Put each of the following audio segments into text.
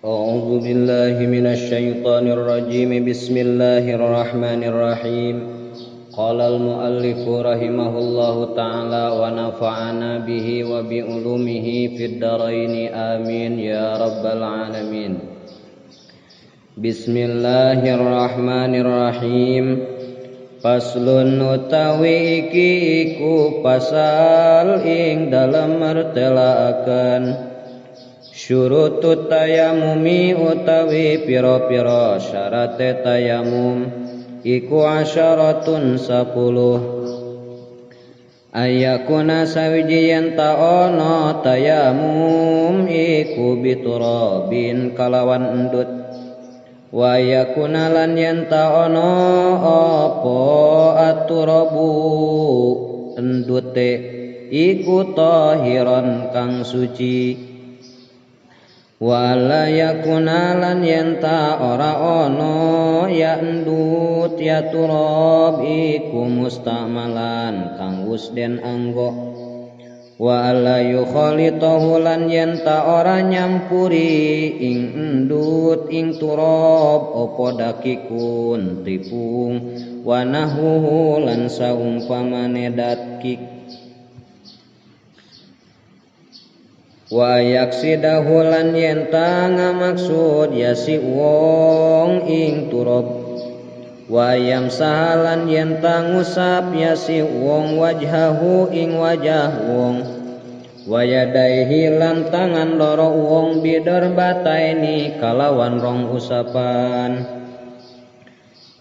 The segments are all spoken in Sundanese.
A'udzu billahi minasy syaithanir rajim. Bismillahirrahmanirrahim. Qala al-muallif rahimahullahu ta'ala wa nafa'ana bihi wa bi ulumihi fid dharain. Amin ya rabbal alamin. Bismillahirrahmanirrahim. Faslun utawi iki iku pasal ing dalem mertelaaken syurutut tayamumi utawi pira-pira syarate tayamum iku asyaratun 10. Ayakuna sawiji yen ta ana tayamum iku biturabin kalawan endut, wa yakuna lan yen ta ana apa aturabu endute iku tahiran kang suci, wala yakuna lan yen ta ora ana ya endut ya turab iku mustamalan kang wis den anggo, wala yukhalitahu lan yen ta ora nyampuri ing endut ing turab apa dakikun tipung wanahuhu lan saumpamane dakik, wa yaksidahu lan yen ta ngamaksud ya si wong ing turab, wa yamsaha lan yen ta ngusap ya si wong wajhahu ing wajah wong, wa yadaihi lan tangan loro wong bidarbataini kalawan rong usapan,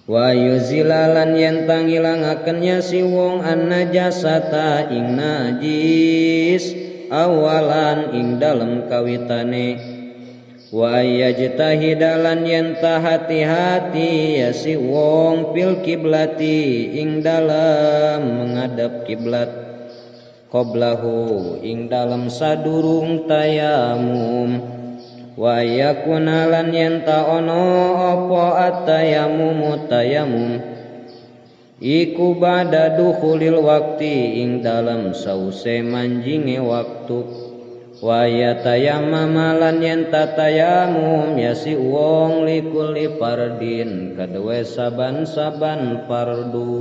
wa yuzila lan yen ta ngilangaken ya si wong an najasata ing najis awalan ing dalem kawitane, wa yajtahida lan yen ta hati-hati ya si wong fil kiblati ing dalem menghadap kiblat, qoblahu ing dalem sadurung tayamum, wa yakuna lan yen ta ana apa atayamumu tayamum iku ba'da dukhulil waqti ing dalem sause manjinge waktu, wa yatayammama lan yen tatayamum ya si wong likulli fardin kaduwe saban-saban fardu.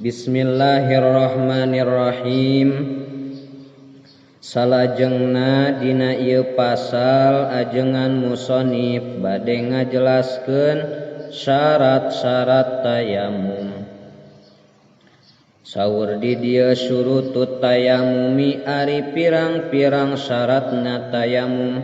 Bismillahirrahmanirrahim. Salajengna dina ieu pasal ajengan musonif bade ngajelaskeun syarat-syarat tayamum. Saur di dieu syurutut tayamumi ari pirang-pirang syaratna tayamum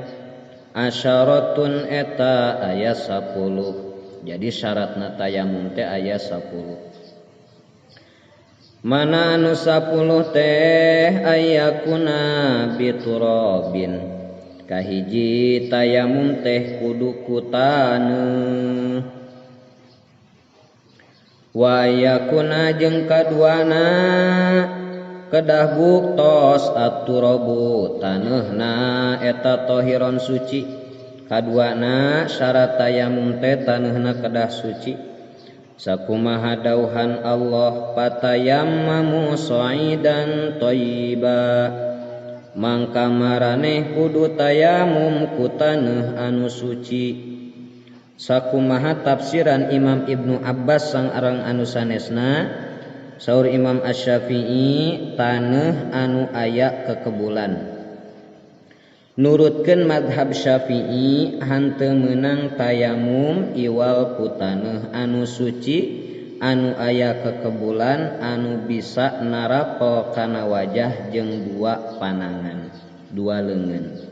asyaratun eta aya 10. Jadi syaratna tayamum teh aya 10. Mana anu 10 teh ayakuna biturabin. Kahiji tayamum teh kudu ku taneuh, wa yakuna jeung kaduana kedah buktos aturabu taneuhna eta tahiron suci. Kaduana syarat tayamum teh taneuhna kedah suci. Sakumaha dauhan Allah patayammamu sha'idan thayyiba, mangka maraneh kudu tayamum ku taneuh anu suci. Sakumaha tafsiran Imam Ibnu Abbas sang arang anu sanesna, saur Imam Asy-Syafi'i taneuh anu aya kekebulan. Nurutkeun madhab Syafi'i hanteu meunang tayamum iwal ku taneuh anu suci anu aya kekebulan anu bisa narapel kana wajah jeung dua panangan, dua leungeun.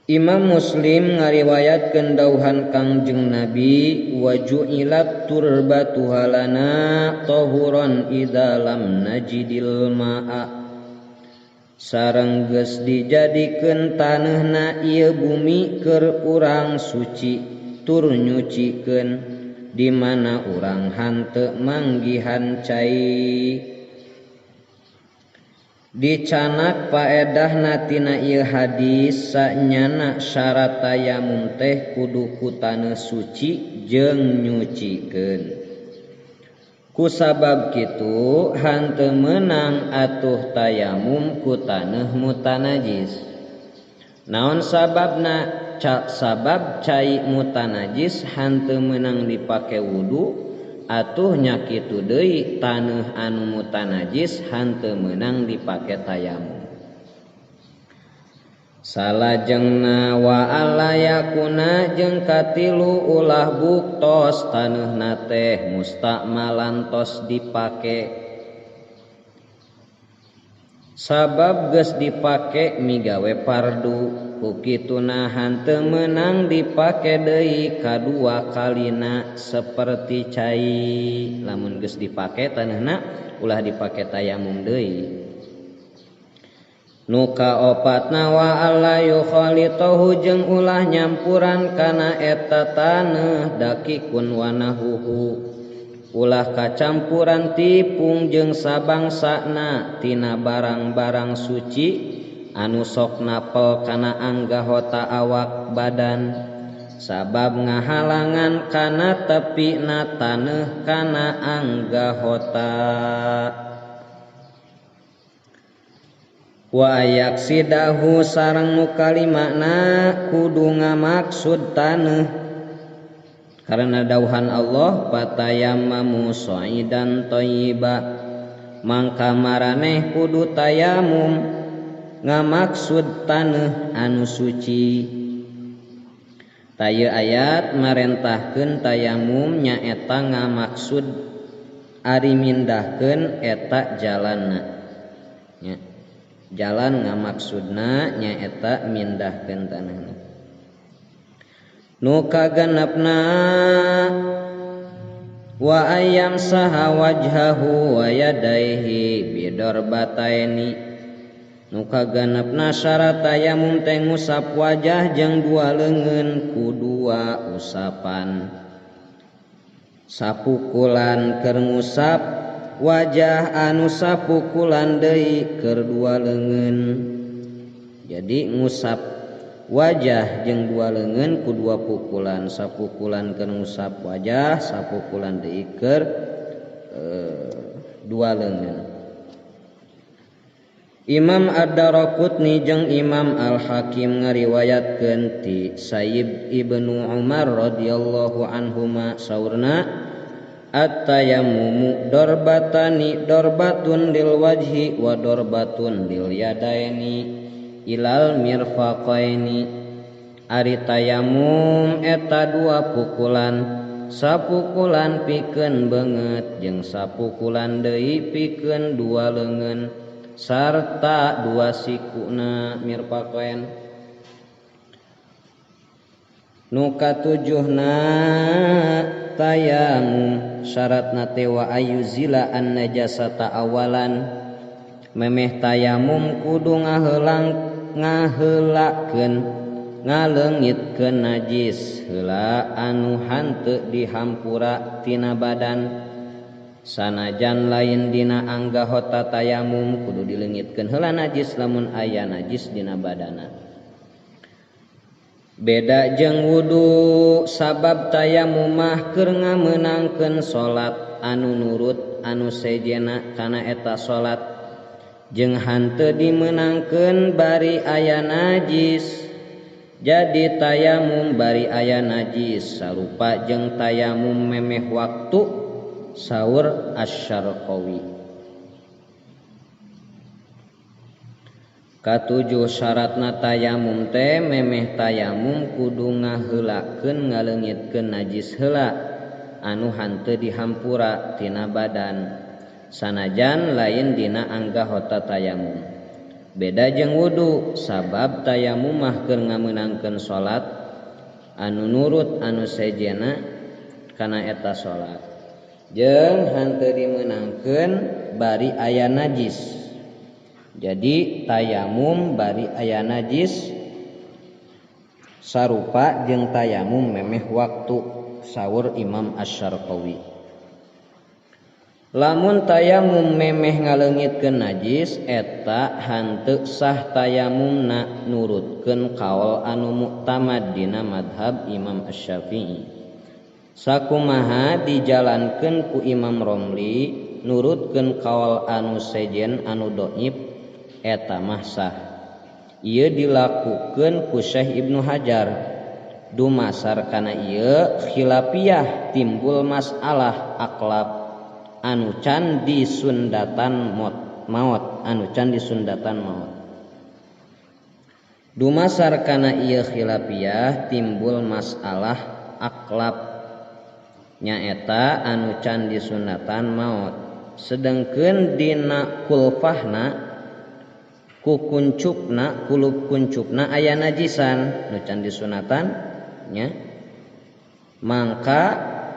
Imam Muslim ngariwayatkeun dauhan Kangjeng Nabi wa ju'ilat turbatuha lana tahuran idza lam najidil ma'a, sareng geus dijadikeun taneuhna ieu bumi keur urang suci tur nyucikeun di mana urang hanteu manggihan cai. Dicanak paedahna tina ieu hadis sanyana syarat tayamum teh kudu ku taneuh suci jeung nyucikeun. Ku sabab kitu hanteu meunang atuh tayamum ku taneuh mutanajis. Naon sababna? Sabab cai mutanajis hanteu meunang dipake wudu, atuh nya kitu deui taneuh anu mutanajis hanteu meunang dipake tayamum. Salajengna wa alla yakuna jeung katilu ulah buktos taneuhna teh mustakmalan tos dipake. Sabab geus dipake migawe fardu, ku kituna hanteu meunang dipake deui kadua kalina saperti cai. Lamun geus dipake taneuhna ulah dipake tayamum deui. Nu kaopatna wa alla yukhalitahu jeung ulah nyampuran kana eta taneuh dakikun wanahuhu. Ulah kacampuran tipung jeung sabangsana tina barang-barang suci anu sok napel kana anggahota awak badan, sabab ngahalangan kana tepina taneuh kana anggahota. Wa yaksidahu sareng nu kalimana kudu ngamaksud taneuh. Karena dauhan Allah patayammamu sha'idan thayyiba, mangka maraneh kudu tayamum ngamaksud taneuh anu suci. Taya ayat marentahkeun tayamum nyaeta ngamaksud ari mindahkeun eta jalanna. Nya. Jalan ngamaksudna nyaeta mindahkeun taneuhna. Nu kagenepna wa ayyam saha wajhahu wa yadaihi bidarbataini. Nu kagenepna syarat tayamum teh ngusap wajah jeung dua leungeun ku dua usapan. Sapukulan keur ngusap wajah anu sapukulan deui keur dua leungeun. Jadi ngusap wajah jeung dua leungeun ku dua pukulan, sapukulan keur ngusap wajah, sapukulan deui keur dua leungeun. Imam Ad-Daraqutni jeung Imam Al-Hakim ngariwayatkeun ti Sayyid Ibnu Umar radhiyallahu anhuma saurna at-tayammumu darbatani darbatun lil wajhi wa darbatun lil yadaini ilal mirfaqaini. Ari tayamum eta dua pukulan, sapukulan pikeun beungeut jeung sapukulan deui pikeun dua leungeun sarta dua sikuna mirfaqain. Nu katujuhna tayamum syaratna teh wa ayyuzila an najasata awalan. Memeh tayamum kudu ngaheulakeun ngaleungitkeun najis heula anu hanteu dihampura tina badan. Sanajan lain dina anggahota tayamum kudu dileungitkeun heula najis lamun aya najis dina badana. Beda jeung wudu sabab tayamum mah keur ngamenangkeun salat anu nurut anu sejena kana eta salat jeung hanteu dimeunangkeun bari aya najis. Jadi tayamum bari aya najis sarupa jeung tayamum memeh waktu saur Asy-Syarqawi. Katujuh syaratna tayamum teh memeh tayamum kudu ngaheulakeun ngaleungitkeun najis heula anu hanteu dihampura tina badan sanajan lain dina anggahota tayamum. Beda jeung wudu sabab tayamum mah keur ngamenangkeun salat anu nurut anu sejena kana eta salat jeung hanteu dimeunangkeun bari aya najis. Jadi tayamum bari aya najis sarupa jeung tayamum memeh waktu saur Imam Asy-Syarqawi. Lamun tayamum memeh ngaleungitkeun najis eta hanteu sah tayamumna nurutkeun kaol anu muktamad dina madhab Imam Asy-Syafi'i. Sakumaha dijalankeun ku Imam Romli nurutkeun kaul anu sejen anu dhaif eta mah sah. Ieu dilakukeun ku Syekh Ibnu Hajar. Dumasar kana ieu khilafiyah timbul masalah akhlak anu can disundatan maot anu can disundatan maot. Dumasar kana ieu khilafiyah timbul masalah akhlak nyaeta anu can disunatan maot. Sedengkeun dina kulfahna ku kuncupna kulub kuncupna aya najisan nu can disunatan nya. Mangka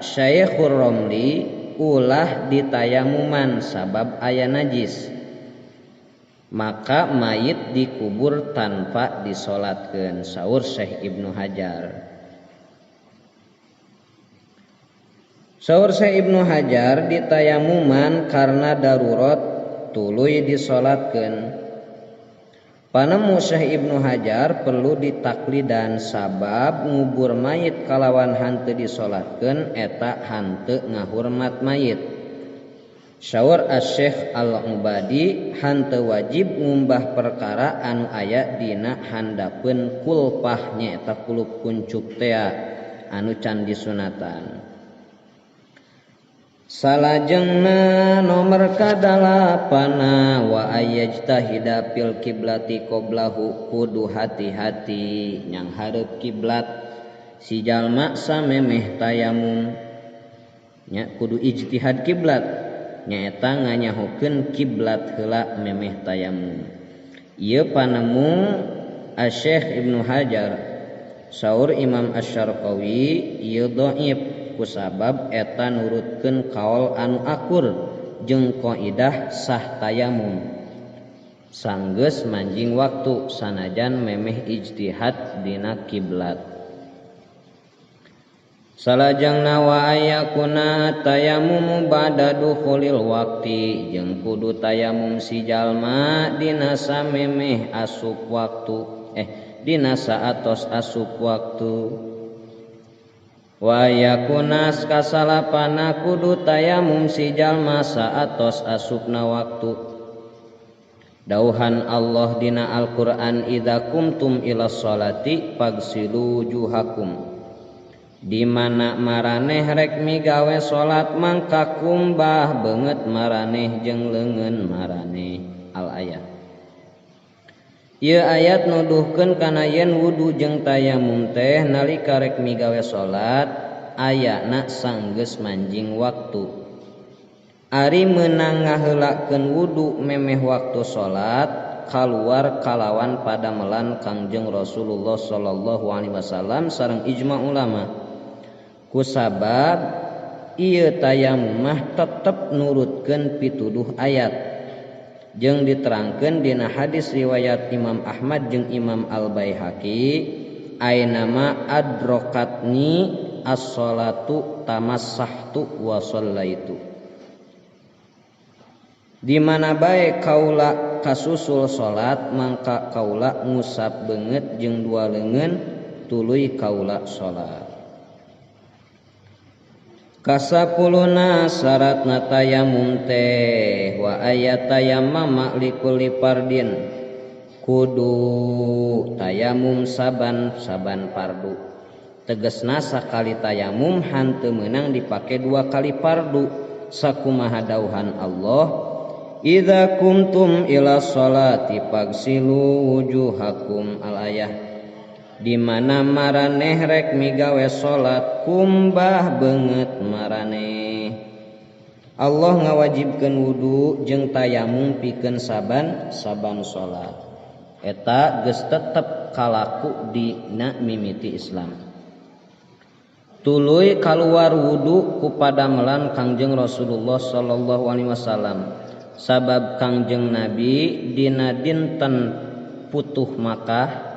Syekhur Romli ulah ditayamuman sabab aya najis, maka mayit dikubur tanpa disolatkeun, saur Syekh Ibnu Hajar. Saur Syekh Ibnu Hajar ditayamuman karena darurat tuluy disolatkeun. Panemu Syekh Ibnu Hajar perlu ditaklidan sabab ngubur mayit kalawan hanteu disolatkeun eta hanteu ngahurmat mayit. Saur Asy-Syaikh Al-Ubadi hanteu wajib ngumbah perkara anu aya dina handapeun kulpah nyaeta kulub kuncup tea anu can disunatan. Salajengna nomor kadalapana wa ayyajtahida fil kiblati qoblahu kudu hati-hati nyang hareup kiblat si jalma samemeh tayamum nya kudu ijtihad kiblat nyaeta nganyahokeun kiblat heula memeh tayamum. Ieu panemu Asy-Syaikh Ibnu Hajar. Saur Imam Asy-Syarqawi ieu dhaif kusabab eta nurutkeun kaol anu akur jeung kaidah sah tayamum sanggeus manjing waktu sanajan memeh ijtihad dina kiblat. Salajengna wa ayakuna tayamum ba'da dukhulil waqti jeung kudu tayamum si jalma dina samemeh asup waktu dina saatos asup waktu. Wa yakunas kasalapana kudu tayamum si jalma saatos asupna waktu. Dauhan Allah dina Al-Qur'an idza kumtum ila sholati fagsilu wujuhakum. Di mana maraneh rek migawe salat mangka kumbah beungeut maraneh jeung leungeun maraneh. Al-ayat. Ieu ayat nuduhkeun kana yen wudu jeung tayamum teh nalika rek migawe salat ayana sanggeus manjing waktu. Ari meunang ngaheulakeun wudu memeh waktu salat kaluar kalawan padamelan Kangjeng Rasulullah sallallahu alaihi wasallam sareng ijma ulama. Kusabab ieu tayamum mah tetep nurutkeun pituduh ayat jeung diterangkeun dina hadis riwayat Imam Ahmad jeung Imam Al-Baihaqi ainama adrokatni as-salatu tamassahtu wa shallaitu. Di mana bae kaula kasusul salat mangka kaula ngusap beungeut jeung dua leungeun tuluy kaula salat. Kasapuluna syaratna tayamum teh wa ayat tayammama likulli fardin kudu tayamum saban-saban fardu. Tegesna sakali tayamum hanteu meunang dipake dua kali fardu sakumaha dauhan Allah idza kumtum ila sholati fagsilu wujuhakum al-ayah. Di mana maraneh rek migawe salat kumbah beungeut maraneh. Allah ngawajibkeun wudu jeung tayamum pikeun saban salat. Eta geus tetep kalaku dina mimiti Islam. Tuluy kaluar wudu ku padamelan Kangjeng Rasulullah sallallahu alaihi wasallam. Sabab Kangjeng Nabi dina dinten putuh Makkah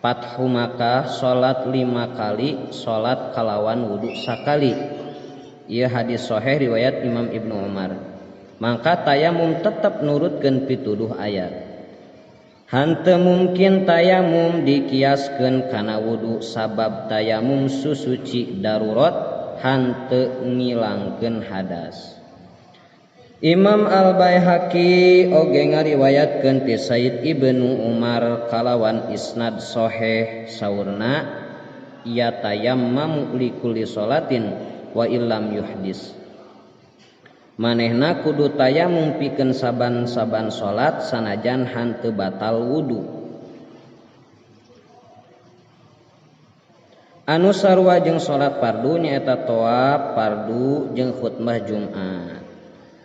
Fathu Makkah salat 5 kali salat kalawan wudu sakali. Ieu hadis sahih riwayat Imam Ibnu Umar. Mangka tayamum tetep nurutkeun pituduh ayat. Hanteu mungkin tayamum dikiaskeun kana wudu sabab tayamum susuci darurat hanteu ngilangkeun hadas. Imam Al-Baihaqi oge ngariwayatkeun ti Said Ibnu Umar kalawan isnad sahih saurna ya tayammamu likulli sholatin wa illam yuhdis. Manehna kudu tayamum pikeun saban-saban salat sanajan hanteu batal wudu. Anu sarua jeung salat fardu nyaeta tawaf fardu jeung khutbah Jumat.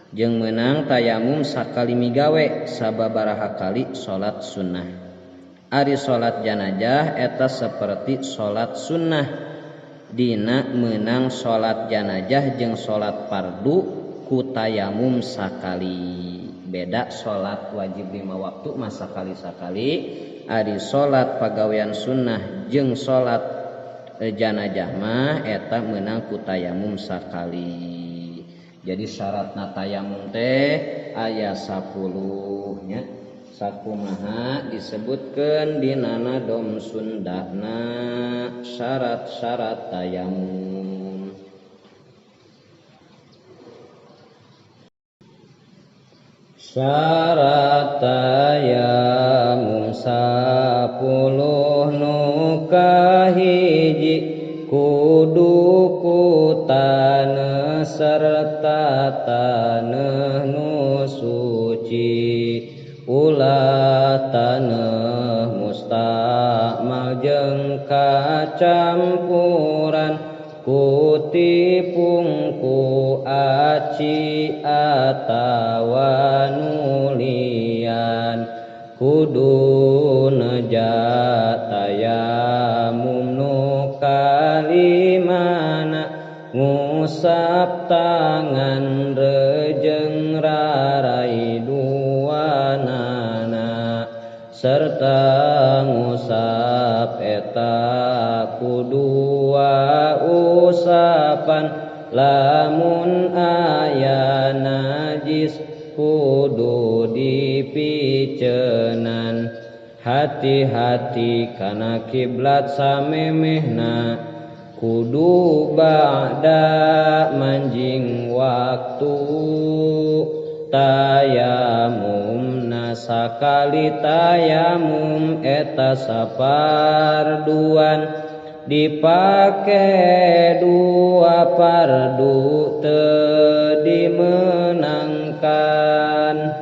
Jeung meunang tayamum sakali migawe sababaraha kali salat sunnah. Ari salat janazah eta seperti salat sunnah. Dina meunang salat janazah jeung salat fardu ku tayamum sakali. Beda salat wajib 5 waktu mah sakali-sakali. Ari salat pagawean sunnah jeung salat janazah mah eta meunang ku tayamum sakali. Jadi syaratna tayamum teh aya 10 nya. Sakumaha disebutkeun dina nadom Sundana syarat-syarat tayamum. Syarat tayamum 10 nu kahiji kudu ku taneuh serta taneuh nu suci ulah taneuh mustakmal jeung kacampuran ku tipung ku aci atawa nulian kudu neja tayamum nu kalimana ngusap tangan rejeng rarai duanana serta ngusap eta kudua usapan lamun aya najis kudu dipicenan. Hati-hati kana kiblat samemehna kudu ba'da manjing waktu tayamumna sakali tayamum eta saparduan dipake dua pardu teu dimenangkan.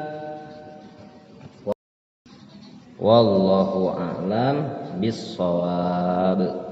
Wallahu a'lam bissawab.